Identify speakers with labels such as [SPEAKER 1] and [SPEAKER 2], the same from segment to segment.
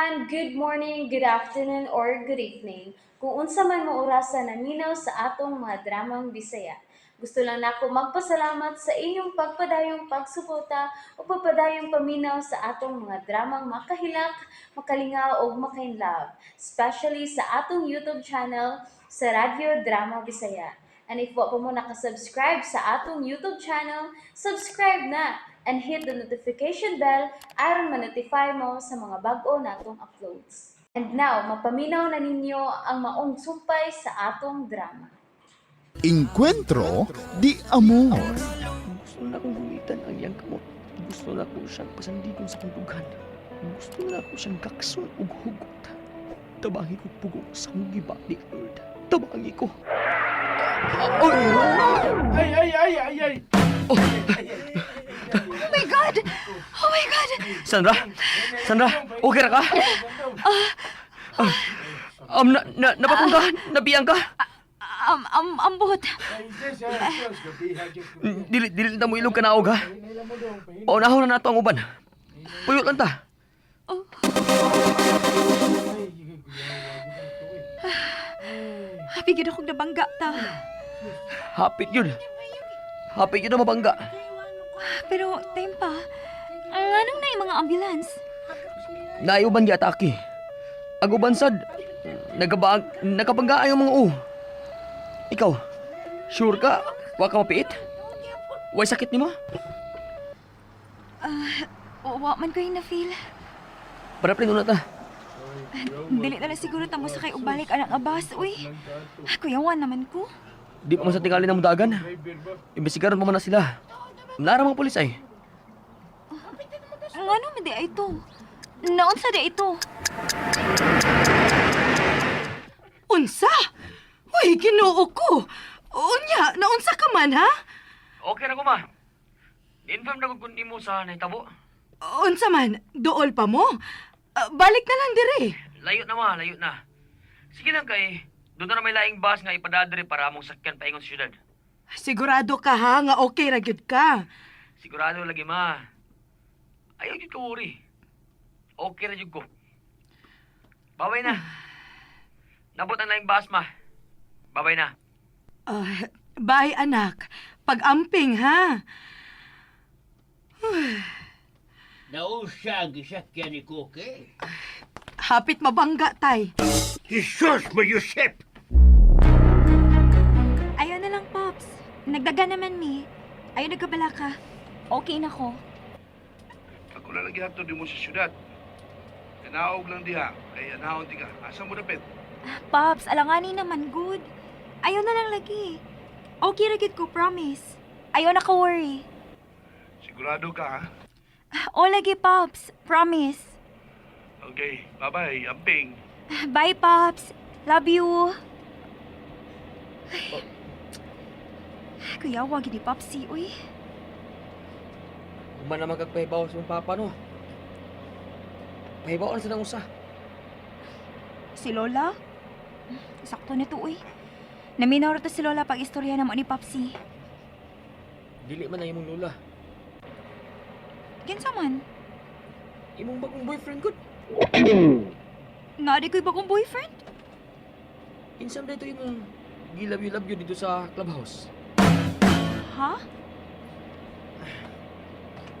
[SPEAKER 1] Everyone! Good morning, good afternoon, or good evening. Kung unsa man mo orasa naminaw sa atong mga dramang Bisaya. Gusto lang nako magpasalamat sa inyong pagpadayong pagsuporta o pagpadayong paminaw sa atong mga dramang makahilak, makalingaw ug makainlove, especially sa atong YouTube channel sa Radyo Drama Bisaya. And if wa pa mo nakasubscribe sa atong YouTube channel, subscribe na and hit the notification bell aron ma-notify mo sa mga bag-o natong uploads. And now, mapaminaw na ninyo ang maong sumpay sa atong drama.
[SPEAKER 2] Encuentro de Amor.
[SPEAKER 3] Gusto na akong gulitan ang iyang kamot. Gusto na ko siyang pasandigon sa akong dughan. Gusto na ako siyang gakson ug hugot. Tabangi ko pugong sa akong gibati, Lord. Tabangi ko.
[SPEAKER 4] Ay, ay, ay, ay, ay!
[SPEAKER 5] Oh my God! Oh my God!
[SPEAKER 3] Sandra? Sandra, okay ra ka? Na, napakong ka? Nabiyang ka?
[SPEAKER 5] Ambot.
[SPEAKER 3] Dili, dili na mo ilog ka naog, ha? Paunahon na nato ang uban. Puyo lang ta.
[SPEAKER 5] Happy gid akong nabangga ta.
[SPEAKER 3] Hapit yun. Hapit yun na mabangga.
[SPEAKER 5] Pero time pa. Anong na yung mga ambulance?
[SPEAKER 3] Naiuban gi atake. Ang uban sad, nagabangga ang mga u. Ikaw, sure ka? Wa ka mapiit? Way sakit nimo?
[SPEAKER 5] Wa man ko yung na-feel.
[SPEAKER 3] Para plano na ta.
[SPEAKER 5] Dili na lang siguro ta mo sakay og balik anang abas, uy. Kuyawan naman ko.
[SPEAKER 3] Di pa man sa tingali ng mudagan. Imbestigaran pa man na sila. Nara mga pulis ay.
[SPEAKER 5] Ngano man di ay ito? Naunsa di ito?
[SPEAKER 6] Unsa? Uy, Ginoo ko. Unya, naunsa ka man ha?
[SPEAKER 3] Okay ra ko, ma. Inform na ko kundi mo sa nahitabo.
[SPEAKER 6] Unsa man, duol pa mo? Ah, balik na lang dire.
[SPEAKER 3] Layo na, ma, layo na. Sige lang kay, doon na may laing bus nga ipadadre para among sakyan paingon sa syudad.
[SPEAKER 6] Sigurado ka ha nga okay ra gyud ka.
[SPEAKER 3] Sigurado lagi, ma. Ayaw jud ka worry. Okay ra jud ko. Babay na. Nabot ang laing bus, ma. Babay na.
[SPEAKER 6] Ah, bye anak. Pag-amping ha.
[SPEAKER 4] Nausa ang gisakyan ni Koke.
[SPEAKER 6] Hapit mabangga tay.
[SPEAKER 4] Jesus, Mayusep!
[SPEAKER 5] Ayaw na lang, Pops. Nagdaga naman mi. Ayaw nagkabala ka. Okay na ko.
[SPEAKER 7] Ako na lang gihatod nimo sa syudad. Kanaog lang diha, kay anahon di ka. Asa mo dapit?
[SPEAKER 5] Pops, alanganin naman, good. Ayaw na lang lagi. Okay ra gyud ko, promise. Ayaw na ka worry.
[SPEAKER 7] Sigurado ka ha?
[SPEAKER 5] O lagi, Pops. Promise.
[SPEAKER 7] Okay, bye-bye. Amping.
[SPEAKER 5] Bye, Pops. Love you. Ay. Kuya, wag ni Popsi, uy.
[SPEAKER 3] Human naman kag pahibaw sa mong papa, no? Pahibaw na sa nang usa.
[SPEAKER 5] Si Lola? Sakto na to, uy. Naminaw ra to si Lola pag istorya na mo ni Popsi.
[SPEAKER 3] Dili man ang imong lola.
[SPEAKER 5] Kinsa man?
[SPEAKER 3] Imong bagong boyfriend gud.
[SPEAKER 5] Naa di ko'y bagong boyfriend?
[SPEAKER 3] Insam dito imong gilab you dito sa clubhouse.
[SPEAKER 5] Ha?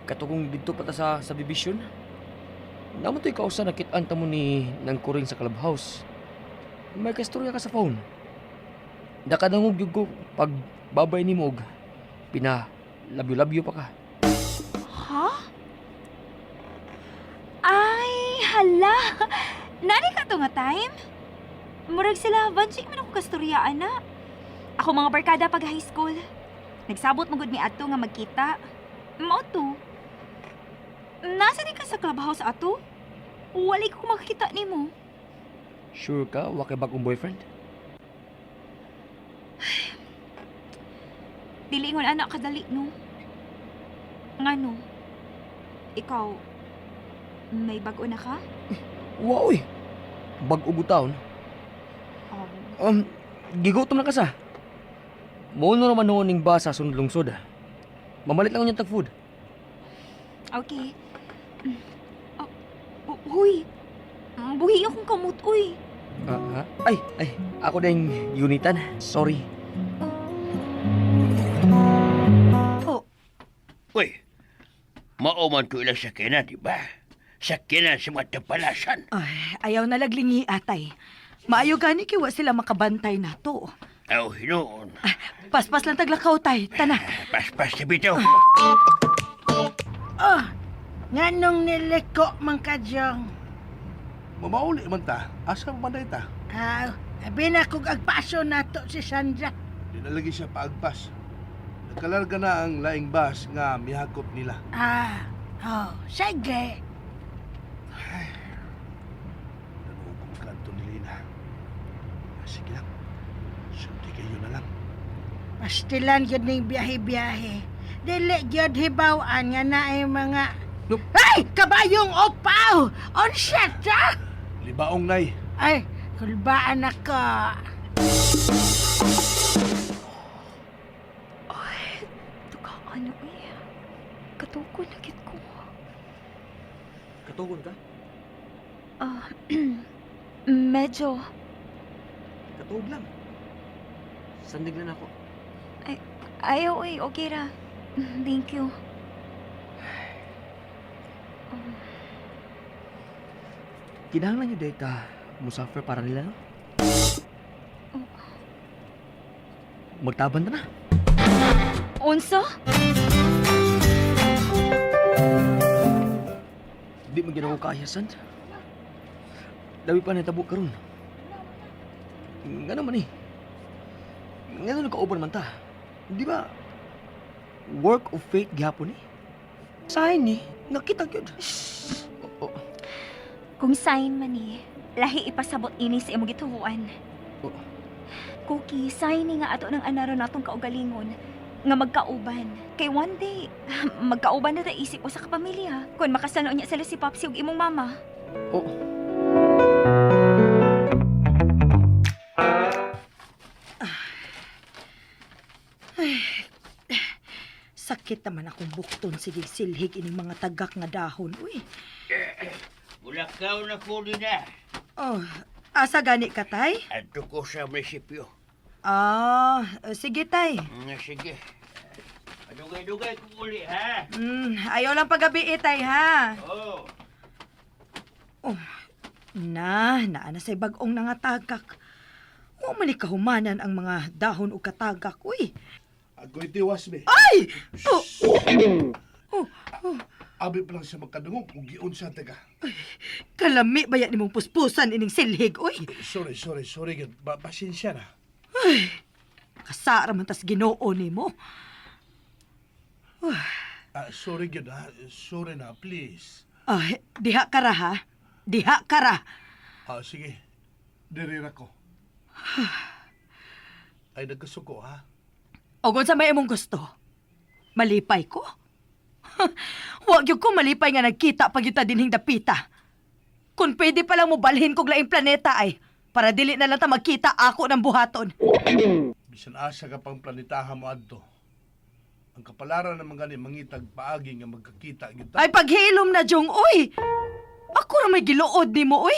[SPEAKER 3] Katugong dito pa ta sa subdivision. Namo to'y kausa nakit-an ta mo ni nang kuring sa clubhouse. May kastorya ka sa phone. Nakadangog gyud ko pag babay ni og pina labyo-labyo pa ka.
[SPEAKER 5] Ha? Ay, hala! Nani ka to nga time? Murag sila, banchik man ako kastorya, ana. Ako mga barkada pag high school. Nagsabot magud mi ato nga magkita. Mao to. Nasa ni ka sa clubhouse ato? Wali ko makakita nimo.
[SPEAKER 3] Sure ka wa kay bagong boyfriend?
[SPEAKER 5] Dili ingon anak kadali no. Ngano? Ikaw, may bago na ka?
[SPEAKER 3] Wa oy. Bag-o taon. Gigutom na ka sa. Mo na naman noon ning basa sunod lungsod. Mamalit lang unya tag food.
[SPEAKER 5] Okay. Oh, oh, huy! Buhi akong kamot, uy.
[SPEAKER 3] Ah, ha? Ay, ay, ako na yung unitan. Sorry.
[SPEAKER 6] Oh,
[SPEAKER 4] Uy, mao man to ilang sakyanan, di ba? Sakyanan sa mga tapalasan.
[SPEAKER 6] ay, ayaw na laglingi atay. Maayo gani kay wa sila makabantay nato.
[SPEAKER 4] Aw, hinuon.
[SPEAKER 6] Ah, paspas lang taglakaw tay. Tana.
[SPEAKER 4] Paspas sa bitaw.
[SPEAKER 8] Oh, nganong niliko man ka, Jong?
[SPEAKER 7] Mamauli man ta. Asa man day ta?
[SPEAKER 8] Ah, abi na kog agpaso nato si Sandra.
[SPEAKER 7] Di na lagi siya paagpas. Nagkalarga na ang laing bus nga mihakop nila.
[SPEAKER 8] Ah, oh, sige.
[SPEAKER 7] Tanuog kong kanto ni Lina. Ah, sige lang. Sulti kayo na lang.
[SPEAKER 8] Pastilan gyud ning biyahe-biyahe. Dili gyud hibaw-an nga naay mga.
[SPEAKER 7] Nope.
[SPEAKER 8] Ay, kabayong upaw! Unsa ta?
[SPEAKER 7] Libaong nay.
[SPEAKER 8] Ay, kulbaan ako.
[SPEAKER 5] Ay, tukaan uy. Katukon na gid ko.
[SPEAKER 3] Katugon ka?
[SPEAKER 5] Ah, medyo.
[SPEAKER 3] Katuog lang. Sandig lang ako.
[SPEAKER 5] Ayaw, uy. Okay ra. Thank you.
[SPEAKER 3] Kinahanglan nyo dahil ta musafir para nila, no? Magtaban na na.
[SPEAKER 5] Unsa?
[SPEAKER 3] Di man gid ako kaya, san. Dami pa natabo karon. Ngano man eh. Ngano nagkauban man ta. Di ba? Work of faith gihapon eh. Sign ni, nakita gyud. Oh, oh.
[SPEAKER 5] Kung sign man eh, lahi ipasabot ini sa imong gituhuan.
[SPEAKER 3] Oh.
[SPEAKER 5] Cookie, sign ni nga ato ng anaro natong kaugalingon nga magkauban. Kay one day, magkauban na ta isip ko sa kapamilya. Kung makasano niya sila si Popsy ug imong mama.
[SPEAKER 3] Oh.
[SPEAKER 6] Sakit naman akong bukton sige silhig ining mga tagak nga dahon. Uy.
[SPEAKER 4] Mulakaw na ko nila.
[SPEAKER 6] Oh, asa gani ka tay?
[SPEAKER 4] Adto ko sa munisipyo.
[SPEAKER 6] Ah, sige tay.
[SPEAKER 4] Sige. Dugay-dugay ko uli, ha?
[SPEAKER 6] Ayaw lang pagabi eh, tay ha.
[SPEAKER 4] Oh.
[SPEAKER 6] Oh, na, naa na say bag-ong nangatagak. Wa man ni kahumanan ang mga dahon ug katagak. Uy.
[SPEAKER 7] Agoy tiwas be.
[SPEAKER 6] Ay! Oh,
[SPEAKER 7] Abi pa lang siya magkadungog kung giun siya taga.
[SPEAKER 6] Kalami ba yan nimong puspusan ining silhig, uy.
[SPEAKER 7] Sorry, sorry, sorry. Gid. Ba pasensya na.
[SPEAKER 6] Kasara man tas Ginoo nimo.
[SPEAKER 7] Ah, sorry gyud ha. Sorry na, please.
[SPEAKER 6] Ay, diha ka ra ha. Diha ka ra.
[SPEAKER 7] Ah, sige. Dirira ko. Ay, nagkasuko ha.
[SPEAKER 6] O kung sa may imong gusto, malipay ko. Wa gyud ko malipay nga nagkita pag yuta dinhing dapita. Kung pwede pa lang mo balhin kog laing planeta ay, para dili na lang ta magkita ako ng buhaton.
[SPEAKER 7] Bisan asa ka pang planetaha mo adto. Ang kapalaran naman gani mangitag paagi nga magkakita gyud ta.
[SPEAKER 6] Ay paghilom na jong oy. Ako ra may giluod nimo oy.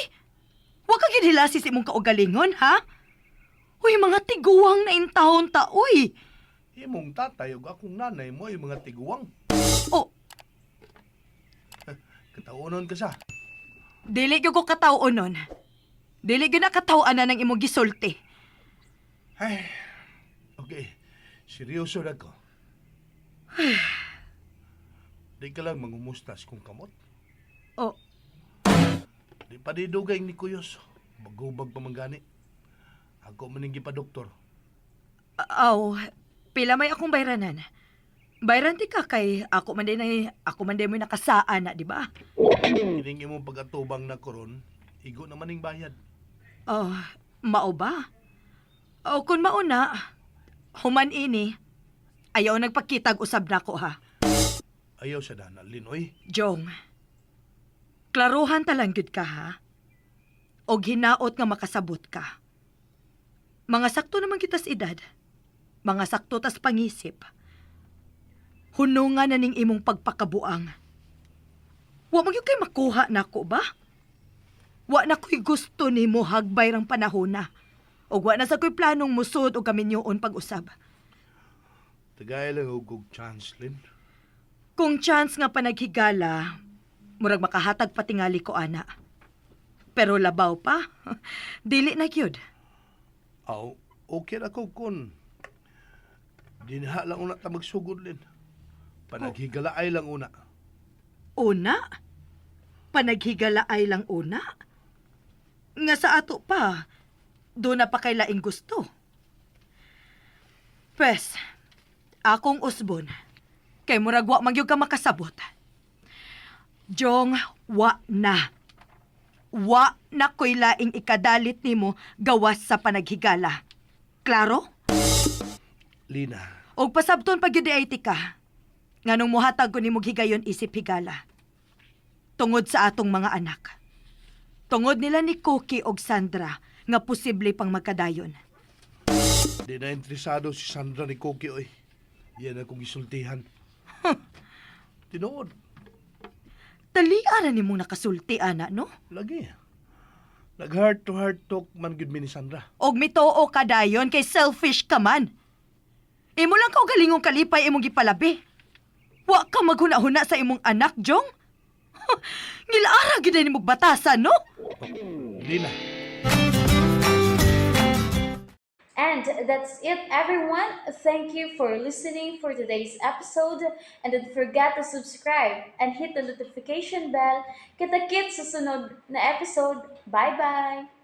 [SPEAKER 6] Wa ka gid hilasis imong kaugalingon ha? Uy, mga tiguang na intahon ta oy.
[SPEAKER 7] Imong tatay ug akong nanay mo ay mga tiguang.
[SPEAKER 6] Oh,
[SPEAKER 7] Kataunon ka sa.
[SPEAKER 6] dili gyud ko kataw-onon. Nun. Dili gyud na kataw-anan ng imong gisulti.
[SPEAKER 7] Ay. Okay. Seryoso na ko. Di ka lang mangumustas kung kamot.
[SPEAKER 6] Oh,
[SPEAKER 7] Di pa di dugay ni Kuyos. Bagubag pa man gani. Ako maning gipa-doktor.
[SPEAKER 6] aw, pila may akong bayranan. Bayran ti ka kay ako man din ay ako man din mo'y nakasaan na, di ba?
[SPEAKER 7] Kining imong pag-atubang na koron, igo naman ning bayad.
[SPEAKER 6] Oh, mao ba? O kung mauna, human ini. Ayaw nagpakitag usab nako ha.
[SPEAKER 7] Ayaw sa dana, Linoy.
[SPEAKER 6] Jong, klaruhan talang gyud ka ha. Og hinaot nga makasabot ka. Mga sakto naman kitas edad. Mga sakto tas pangisip. Hunungan na ning imong pagpakabuang. Wa man gyud kay makuha nako ba? Wa na ko'y gusto nimo hagbay rang panahona. Og wa na sa ko'y planong musod og kaminyoon pag-usab.
[SPEAKER 7] Tagay lang og chance, Lin.
[SPEAKER 6] Kung chance nga panaghigala, murag makahatag patingali ko ana. Pero labaw pa, dili na gyud.
[SPEAKER 7] Aw, okay ra ko kun dinha lang una ta magsugod, Lin. Panaghigalaay lang una.
[SPEAKER 6] Una? Panaghigala ay lang una? Nga sa ato pa, doon na pa kay laing gusto. Pwes, akong usbon, kay murag wa man gyud ka makasabot. Jong, wa na. Wa na ko'y laing ikadalit nimo gawas sa panaghigala. Klaro?
[SPEAKER 7] Lina,
[SPEAKER 6] Og pasabton pag gyud ay ka. Nganong muhatag ko nimog higayon isip higala. Tungod sa atong mga anak. Tungod nila ni Cookie og Sandra nga posible pang magkadayon.
[SPEAKER 7] di na interesado si Sandra ni Cookie, oy. Yan akong gisultihan. Tinuod,
[SPEAKER 6] Taliara nimong nakasulti ana, no?
[SPEAKER 7] lagi. Nag heart to heart talk man gyud mi ni Sandra.
[SPEAKER 6] Og mitoo ka dayon kay selfish ka man. Imo lang kaugalingong kalipay imong gipalabi. Wa ka maghuna-huna sa imong anak, Jong. Ngilaara gyud nimog batasan, no?
[SPEAKER 7] Lina,
[SPEAKER 1] And that's it, everyone. Thank you for listening for today's episode. And don't forget to subscribe and hit the notification bell. Kita-kits sa sunod na episode. Bye-bye!